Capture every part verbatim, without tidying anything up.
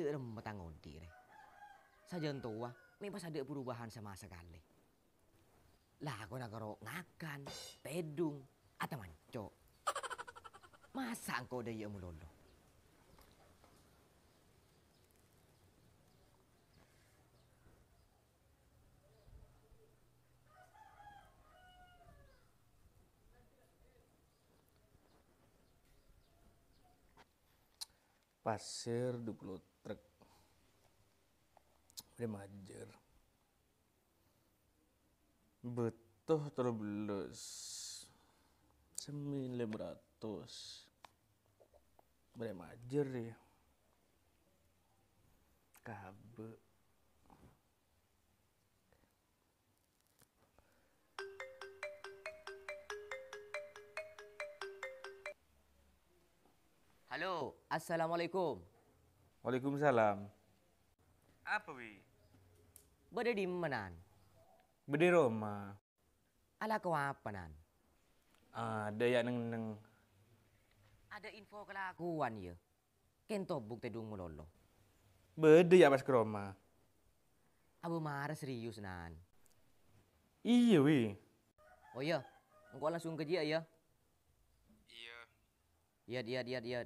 Dâ' remma tang odi' rè. Sajân towa, mè' pas adâ' perubahan sama sakalè. Lakona karo ngakan, tèdung, atamanco'. Masa' engko' dâ' iyâ malolo? Pasèr dua puluh trek. Bâdâ majâr. Bâto tello bellâs. Sambilan ratos. Bâdâ majâr, yâ. Kabâ'. Halo, assalamualaikum. Waalaikumsalam. Apa, Wi? Bâdâ è dimma, Nan? Bâdâ è roma. Alako apa, Nan? Adâ' yâ neng-enneng. Adâ' info kalakowan, yâ? Kèng tobuk tèdung malolo. Bâdâ yâ pas ka roma. Abâ mara serius, Nan. Iyâ, Wi. Oh iyâ, engko' langsung ka jiyâ, yâ. Iyâ. Iyâ, iyâ, iyâ, iyâ.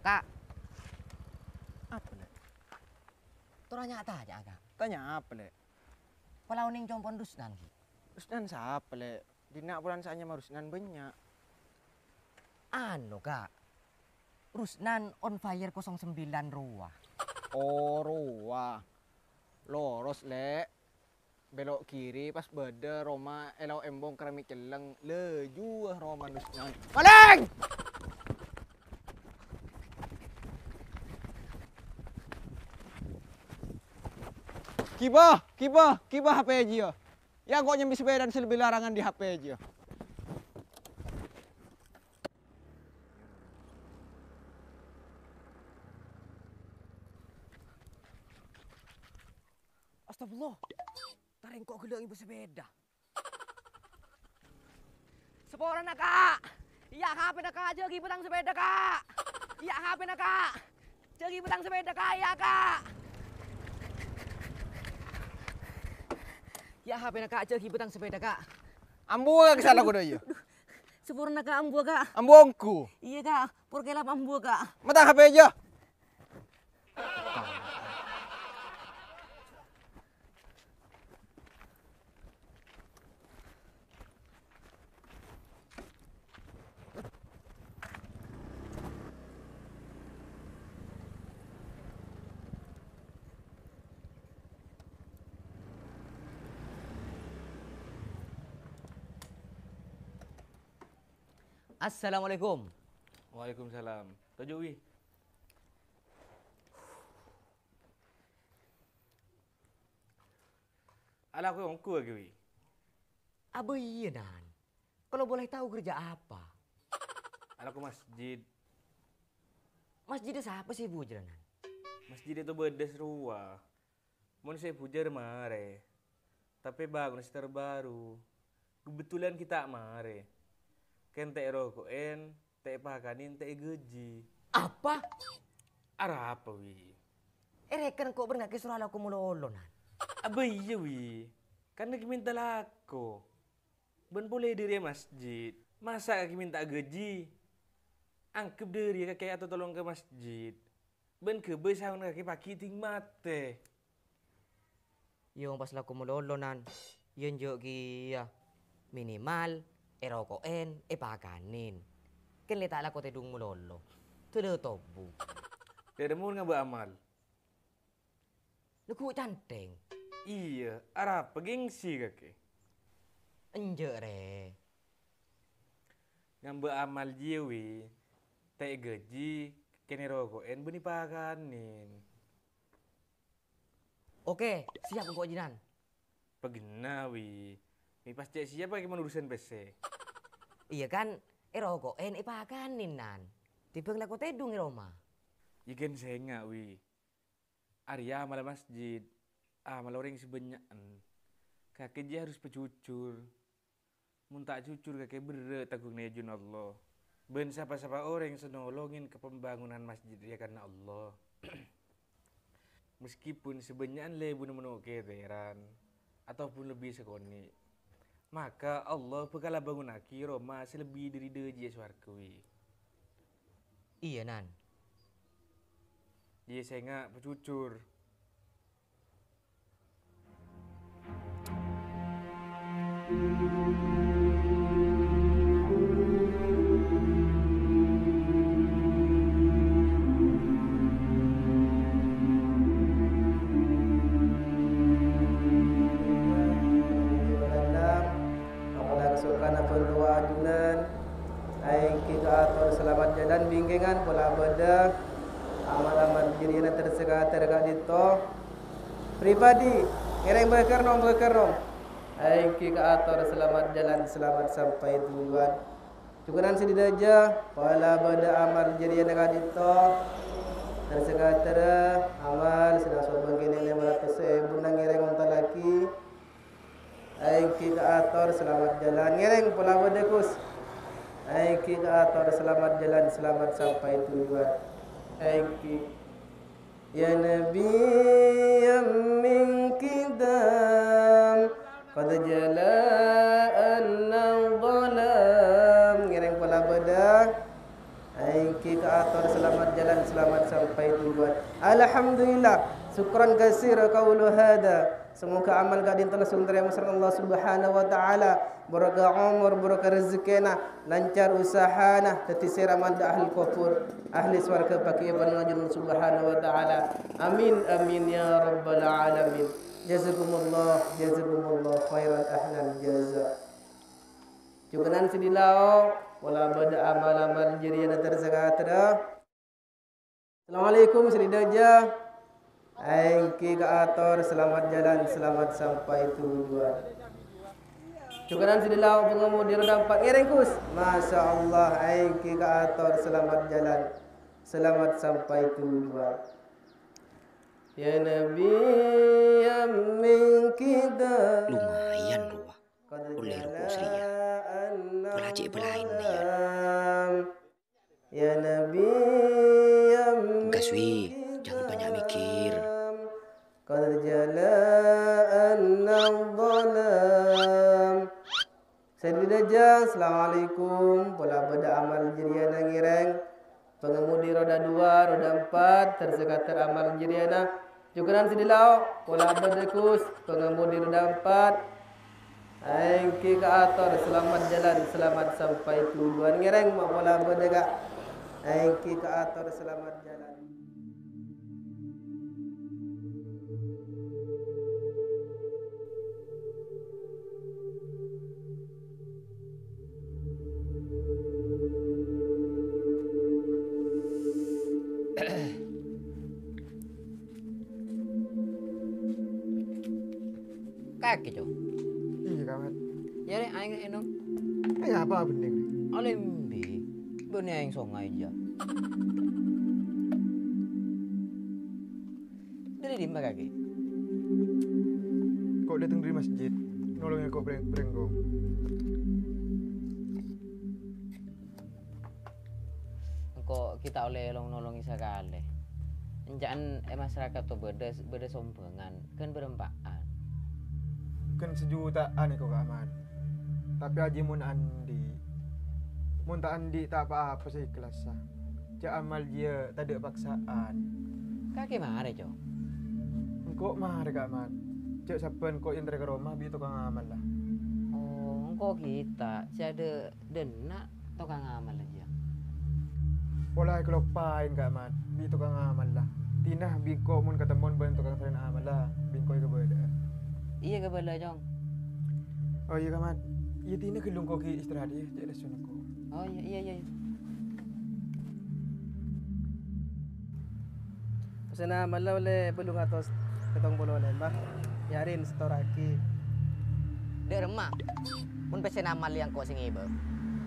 Ka'. Apa, Lè'? Torè nya-tanya'a, Ka'. Tanya apa, Lè'? Pola onèng compo'na Rusnan, ghi? Rusnan sapa, Lè'? Dinna' polana sè anyama Rusnan bânnya'. Anu, Ka'. Rusnan on fire kosong sembilan rowa. Oh, rowa. Loros, Lè'. Bèlo' kiri, pas bâdâ roma è lao' embong keramik celleng. Laju, ah, roma Rusnan. Malèng! Ghibâ, ghibâ, ghibâ H P jiyâ. Yâ, engko' nyambi sapèdana sè lebbi larangan dâri H P jiyâ. Astagfirullah. Tarèng ko' ghellâ' ngibâ sapèda. Saporana, Ka'! Iyâ, K P-na, Ka'! Jhâ' ghibâ tang sapèda, Ka'! Iyâ, K P-na, Ka'! Jhâ' ghibâ tang sapèda, Ka'! Iyâ, Ka'! Iyâ, K P-na, Ka'! Jhâ' ghibâ tang sapèda, Ka'! Ambu, Ka', sala kodhu, iyâ. Saporana, Ka', ambu, Ka'! Ambu ongghu. Iyâ, Ka'. Por kelap ambu, Ka'. Mata K P jhâ'. Assalamualaikum. Waalaikumsalam. Toju', Wi. Alako ongghu, Wi. Abâ iyâ, Nan. Kalau boleh tahu kerja apa? Alako masjid. Masjidda sapa sè èbhujârâ, Nan? Masjid è Tobâdâs rowa. Mon sè èbhujâr marè. Tapè bângon sè terbaru. Kebetulan ghi' ta' marè. Kèng ta' èroko'è, ta' èpakanè, ta' èghâji. Apa? Arapa, Wi? Èrèken ko' bâreng kakè soro alako malolo, Nan. Abâ iyâ, Wi. Kan ghi' mènta lako. Bân polè dâri masjid. Masa' kakè mènta ghâji? Angghep dâri kakè atatolong ka masjid. Bân ghâbây saèngghâ kakè paghi' dhing matè. Iyâ, pas lako malolo, Nan. Iyâ, enjâ' kèya. Minimal, èroko'è, èpakanè. Kèng lè ta' lako tèdung malolo. Dâlâ tobu. Dâ'remma mon ngambâ' amal? Neggu' canthèng. Iyâ, arapa gengsi kakè? Enjâ', rè. Ngambâ' amal jiyâ, Wi. Ta' èghâji, kènè roko'èn bânnè pakanèn. Oke, siap engko' jhânan. Paghenna, Wi. Mè' pas cè' siap kakè mon urusan pèssè. Iyâ kan, èroko'èn, èpakanèn, Nan. Tèmbhâng lako tèdung è roma. Yâ ghân sènga', Wi. Arèya amalla masjid, amalla orèng sè bânnya'an. Kakè jiyâ harus pajhujhur. Mon ta' jhujhur kakè berrâ' tangghungnga è ajunanna Allah. Bân sapa-sapa orèng sè nolongè ka pambângonan masjid rèya karna Allah. Meskipun sè bânnya'an lebuna mano' kètèran, ataupun lebbi sakonè', maka Allah bhâkal abângonnaghi roma sè lebbi dâri dâjâ è sowarghâ, Wi. Iyâ, Nan. Iyâ, sènga' pajhujhur. Apolè kasokan abân towa ajunan, èngghi kaator salamet jhâlân bingkèngan pola bâdâ amal-amal jâriyâna ter-sakadhâr ka'dinto. Pribadi, ngèrèng bâkèr nom, bâkèr nom. Èngghi kaator salamet jhâlân, salamet sampay tujuan. Jughânan sè dâjâ, pola bâdâ amal jâriyâna ka'dinto. Ter-sakadhâr amal sè nasombâng kènè' lèma ratos èbu nang ngèrèng ontallaghi. Èngghi kaator salamet jhâlân ngèrèng pola bâdâ, Gus. Èngghi kaator salamet jhâlân, salamet sampay tujuan. Èngghi. Ya Nabiyan min qidam, qad jala anna dhalam. Ngèrèng pola bâdâ. Èngghi kaator salamet jhâlân, salamet sampay tujuan. Alhamdulillah. Syukran katsira qaulu hadza. Semoga amal ka'dinto langsung tarèma sareng Allah Subhanahu wa Ta'ala. Barokah omor, barokah rejekkèna, lancar usahana, dhâddhi sè ramanda ahli kubur, ahli sowarghâ bhâghiyâ panajun Subhanahu wa Ta'ala. Amin, amin, ya rabbal alamin. Jazakumullah, jazakumullah khairan ahlal jaza. Jughânan sè dilao, pola bâdâ amal-amal jâriyâna ter-sakadhâr. Assalamualaikum, sè dâjâ. Èngghi kaator salamet jhâlân, salamet sampay tujuan. Jughânan sè dilao pangemudi roda empat ngèrèng, Gus. Masya Allah, èngghi kaator salamet jhâlân, salamet sampay tujuan. Ya Nabi, ya min kita. Lumayan, rowa. Ollè roko' sè rèya. Pola cè' bâlaènna, yâ. Ya Nabi, ya Enggas, wi, jangan banyak mikir. Qad jala anna dhalam. Sè dâjâ, assalamualaikum. Pola bâdâ amal jâriyâna ngèrèng. Pangemudi roda dua, roda empat, ter-sakadhâr amal jâriyâna. Jughânan sè dilao, pola bâdâ, Gus, pangemudi roda empat. Èngghi kaator salamet jhâlân, salamet sampay tujuan. Ngèrèng ma' pola bâdâ, Ka'. Èngghi kaator salamet jhâlân. Kakè, Cong. Iyâ, Ka' Mat. Yâ, rè, aèng ènom. Aèng apa bhenneng, rè? Alèmbè. Bânnè aèng songay, jâ. Dâri dimma kakè? Ko' dâteng dâri masjid, nolongè ko' prè-, prèngko. Engko' ghi' ta' ollè long-nolongè sakalè. Enca'an è masyarakat to bâdâ, bâdâ sombhângan, ghân bârâmpa'an. Ghân sajuta'an èko, Ka' Mat. Tapè ajiyâ mon andi', mon ta' andi' ta' pa-apa sè ikhlassa. Jhâ' amal jiyâ tadâ' paksa'an. Kakè marè, Cong? Engko' marè, Ka' Mat. Jhâ' sabbhân ko' èntarè ka roma bi' tokang amalla. Oh, engko' ghi' ta' sè adâ' dâ' enna' tokang amalla jiyâ. Pola èkaloppaè, Ka' Mat, bi' tokang amalla. Dina bi' engko' mon katemmon bân tokang sarèna amalla, bi' engko' èkabâlâ'â. Iyâ, kabâlâ, Cong. Oh iyâ, Ka' Mat. Iyâ, dina ghâllu engko' ghi' istirahat, iyâ, cè' lesso engko'. Oh iyâ, iyâ, iyâ, iyâ. Pèssèna amalla ollè bâllung atos pèttong polo lèma', Yarin setorraghi. Dâ' remma? Mon pèssèna amalla engko' sè ngèbâ,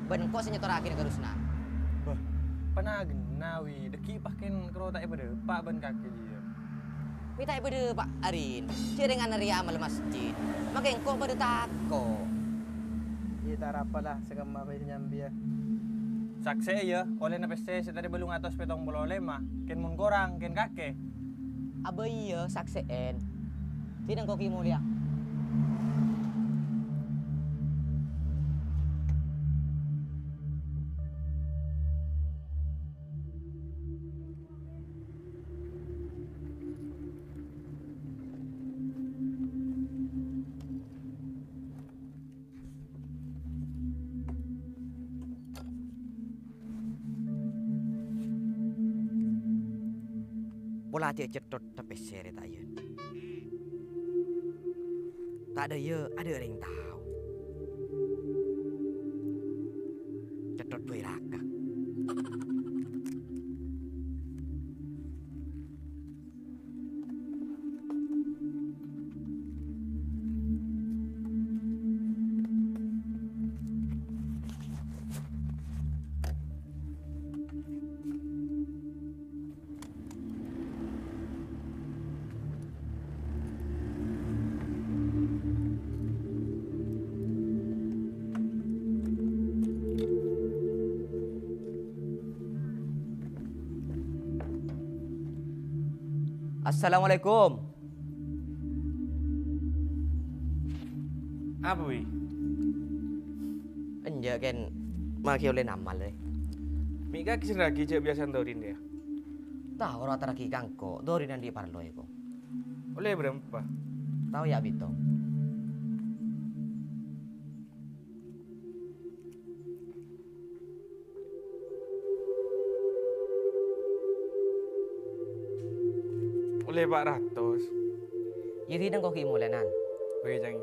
bân engko' sè nyetorraghi ka Rusna. Bâh, panaghenna, wi, dâggi' pakèn karo ta' èpadâpa' bân kakè jiyâ. Mè' ta' èpadâpa', Arin. Jhâ' rèng ana' rèya amalla masjid. Makè engko' padâ tako'. Iyâ, ta' arapa la, sè kemma bhâi sè nyambiyâ. Saksè'è, yâ, ollèna pèssè sè tadâ' bâllung atos pèttong polo lèma', kèng mon korang, kèng kakè. Abâ iyâ, saksè'èn. Dina engko' ghi' molèya. Pola cè' cètthot tapèssè rè ta' iyân. Ta' dâ' iyâ adâ' rèng tao. Cètthot bhâi raka. Assalamualaikum. Apa, wi? Enjâ', kèng maghi ollè namal, rè. Mè' kakè sè nèrraghi jhâ' biyasana Dorin, yâ? Tao, ro aterraghi ka engko', Dorin andi' parlo, èko. Ollè bârâmpa? Tao, yâ, bitong. Ollè pa' ratos. Iyâ, dina engko' ghi' molè, Nan. Oke, Cang.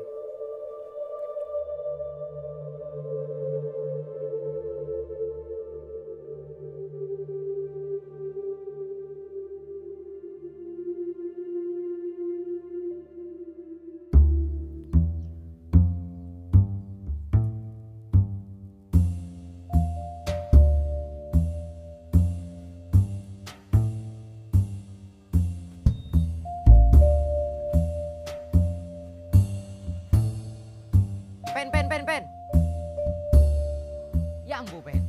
Pen, pen, pen, pen. Yâ ambu, pen.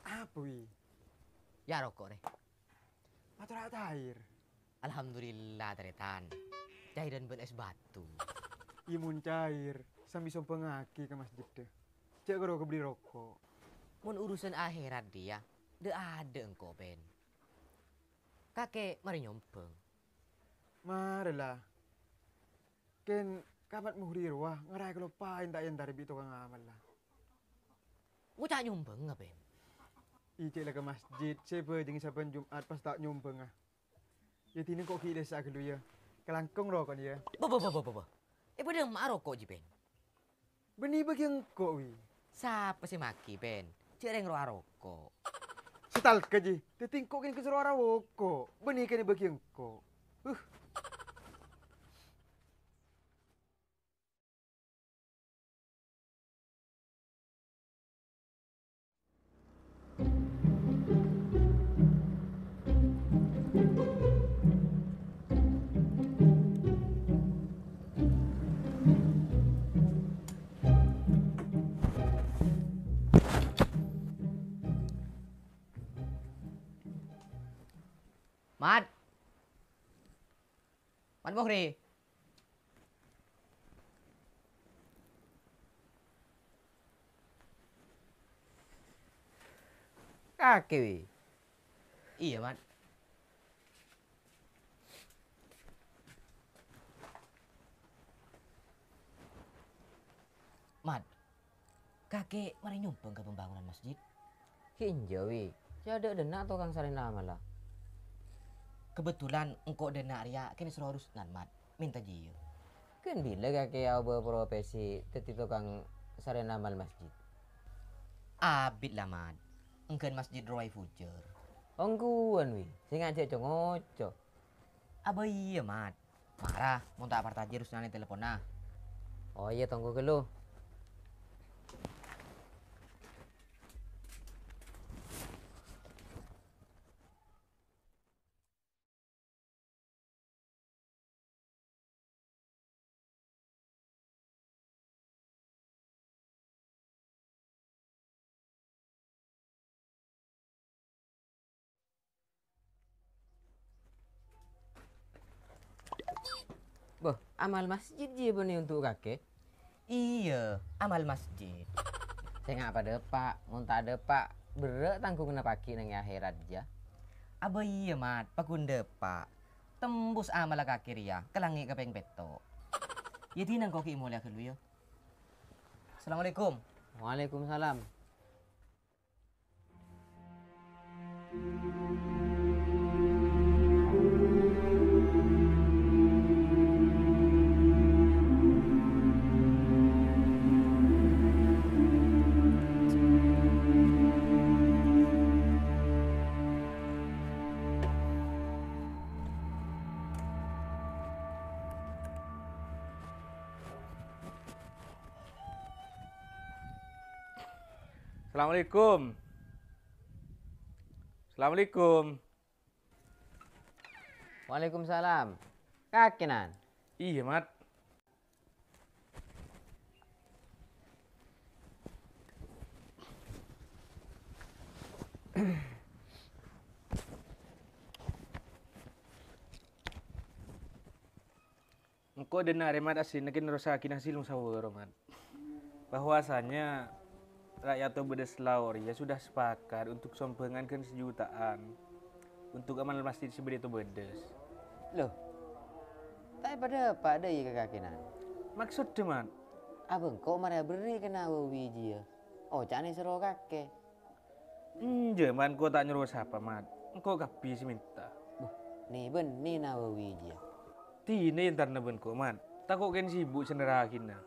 Apa, wi? Yâ, roko', rè. Mator cair. Alhamdulillah, tarètan. Cairan bân ès batu. Iyâ, mon cair, sambi sombhângaghi ka masjid, dâ. Jhâ' karo kabelli roko'. Mon urusan akhèrat, diyâ, dâ'-adâ' engko', pen. Kakè marè nyombhâng. Marè, la. Kèng Ka' Mat Muhri rowa ngèra èkaloppaè ta' èentarè bi' tokang amalla. Ngoca' nyombhângnga, pen? Iyâ, cè' la ka masjid, sè èbhâjângnga sabbhân Jum'at pas ta' nyombhângnga. Yâ, dina engko' ghi' lèssa ghâllu, yâ. Kalangkong roko'na, yâ. Bâ, bâ, bâ, bâ, bâ, bâ. Èpadâ emma'a roko' jiyâ, pen? Bânnè bâgi engko', wi. Sapa sè maghi, pen? Jhâ' rèng rowa roko'. Sè talka, jiyâ. Dâddhi engko' kèng sè rowa roko'. Bânnè kèng bâgi engko'. Huh. Mat. Mat Muhri. Kakè, wi. Iyâ, Mat. Mat, kakè marè nyombhâng ka pembangunan masjid? Ghi' enjâ', Wi. Cè' adâ' dâ' enna' tokang sarèna amalla. Kebetulan engko' dâ' enna' rèya kènè soro urusnan, Mat. Mènta jiyâ. Ghân bilâ kakè aobâ profesi dhâddhi tokang sarèna amal masjid? Abit la, Mat. Èngghân masjid rowa èfujâr. Ongghuwân, Wi. Sè ngajhâk co-ngoco. Abâ iyâ, Mat. Mara, mon ta' parcajâ, rosnana telponna. Oh iyâ, tonggu ghâllu. Bâh, amal masjid jiyâ bânnè onto' kakè? Iyâ, amal masjid. Sènga' padâpa', mon ta' dâpa', berrâ' tangghunganna paghi' neng è akhèrat, jâ. Abâ iyâ, Mat, paggun dâpa'. Tembus amalla kakè rèya, ka langngè' kapèng pètto'. Yâ, dinah engko' ghi' molèya ghâllu, yâ. Assalamualaikum. Waalaikumsalam. Assalamualaikum. Assalamualaikum. Waalaikumsalam. Kakè, Nan? Iyâ, Mat. Engko' dâ' enna' rèya, Mat, asllina kèng nerrossaghi hasil musyawarah, Mat. Bahwasanya rakyat Toba Deslaor ya sudah sepakat untuk sombhângan ghân sajutaan untuk amal masjid sè bâdâ è Toba Des. Loh, ta' èpadâpa' dâ' iyâ ka kakè, Nan? Maksoddhâ, Mat? Abâ engko' marè aberri' ka Nawawi jiyâ. Oca'na èsoro kakè. Enjâ', Mat, engko' ta' nyoro sapa, Mat. Engko' kabbhi sè mènta. Buh, nè-bânnè Nawawi jiyâ. Dinah èntarana bân engko', Mat. Tako' kèng sibuk sè nerraghina.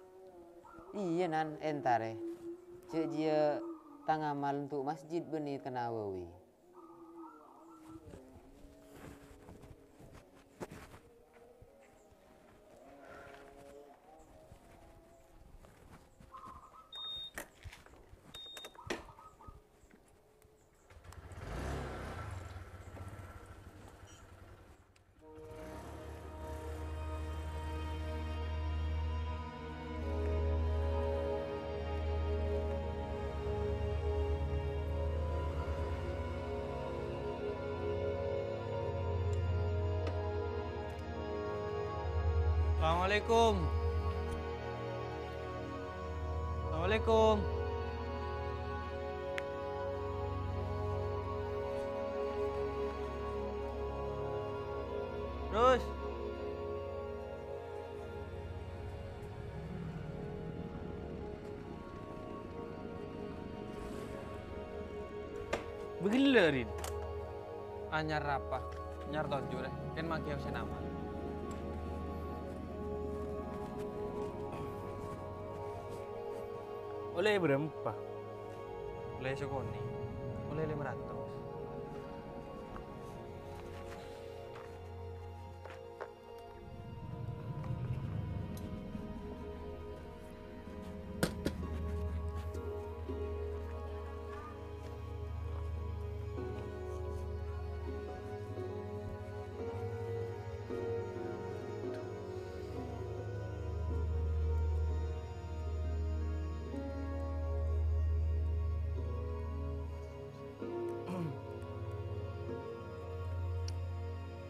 Iyâ, Nan, èntarè. Jâ' jiyâ tang amal onto' masjid bânnè ka Nawawi. Assalamualaikum. Assalamualaikum. Terus. Bâghellâ', Rin. Anyar apa? Anyar tojjhu, rè. Kèng mangkèn sè nama. Ollè bârâmpa? Ollè sakonè'. Ollè lèma ratos.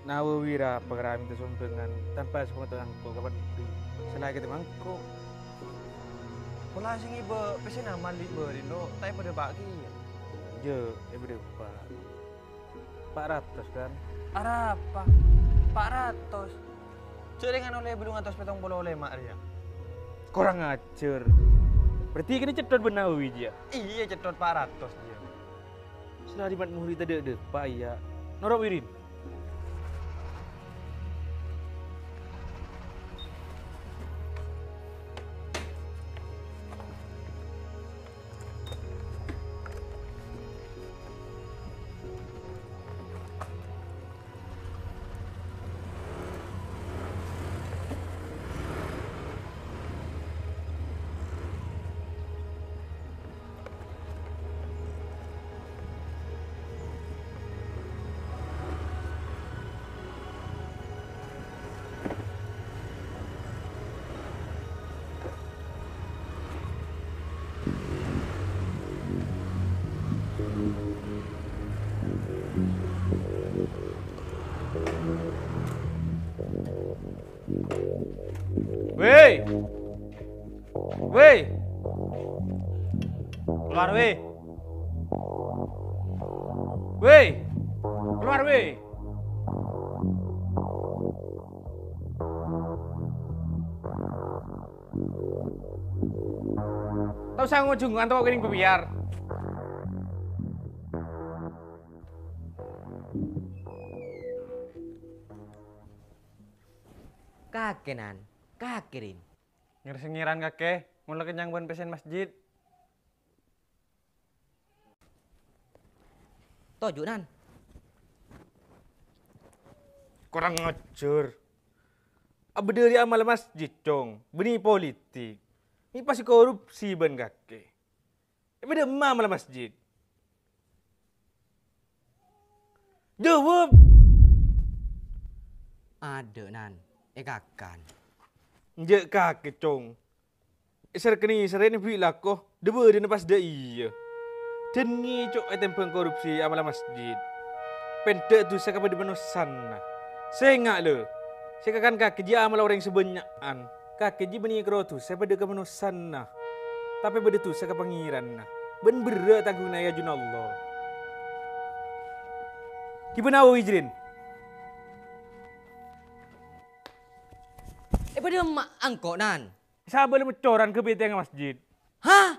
Nawawi ra pakara mènta sombhângan tanpa sepengetahuan engko' kapan budi. Sala kèta mangko. Pola sè ngibâ pèssèna mali bâri' no, ta' èpadâpa' kèya. Jâ', èpadâpa'. Pa' ratos, kan? Arapa? Pa' ratos? Jâ' rèng ollè bâllung atos pèttong polo lèma' rèya. Korang ajhâr. Berarti kènè' cèthot bân Nawawi, jiyâ? Iyâ, cèthot pa' ratos, jiyâ. Sè la rèya mat-morèdda dâ'-dâpa', iyâ. Noro', Wirin. Wèy! Wèy! Kalowar, wèy! Wèy! Kalowar, wèy! Ta' osa ngojhung, anto' kènè' bâbiyar. Kakè, Nan. Kakè, Rin. Ngèr-sèngèran, Kakè. Mon la kennyang bân pèssèna masjid. Toju', Nan. Kurang ajar. Abâ' dâri amalla masjid, Cong. Bânnè politik. Mè' pas korupsi bân Kakè. È bâdâ emma amalla masjid? Jâwâb! Adâ', Nan. Èkakan. Enjâ' kakè, Cong. Èsèr kènè-sèrrè nèbbi' lako, dhâ-bâdhâna pas dâ' iyâ. Dhân ngèco' ètèmbhâng korupsi amalla masjid. Pèndhâ dhusa ka bâdâ manossana. Sènga', lè, sè èkakan kakè jiyâ amalla orèng sè bânnya'an. Kakè jiyâ bânnè karo dhusa padâ ka manossana. Tapè bâdâ dhusa ka Pangèranna. Bân berrâ' tangghungnga è ajunanna Allah. Ghibâ Nawawi, Jrin? È bâdâ emma' engko', Nan. Sabâ' la mèccoran ka bâtèngnga masjid. Hah?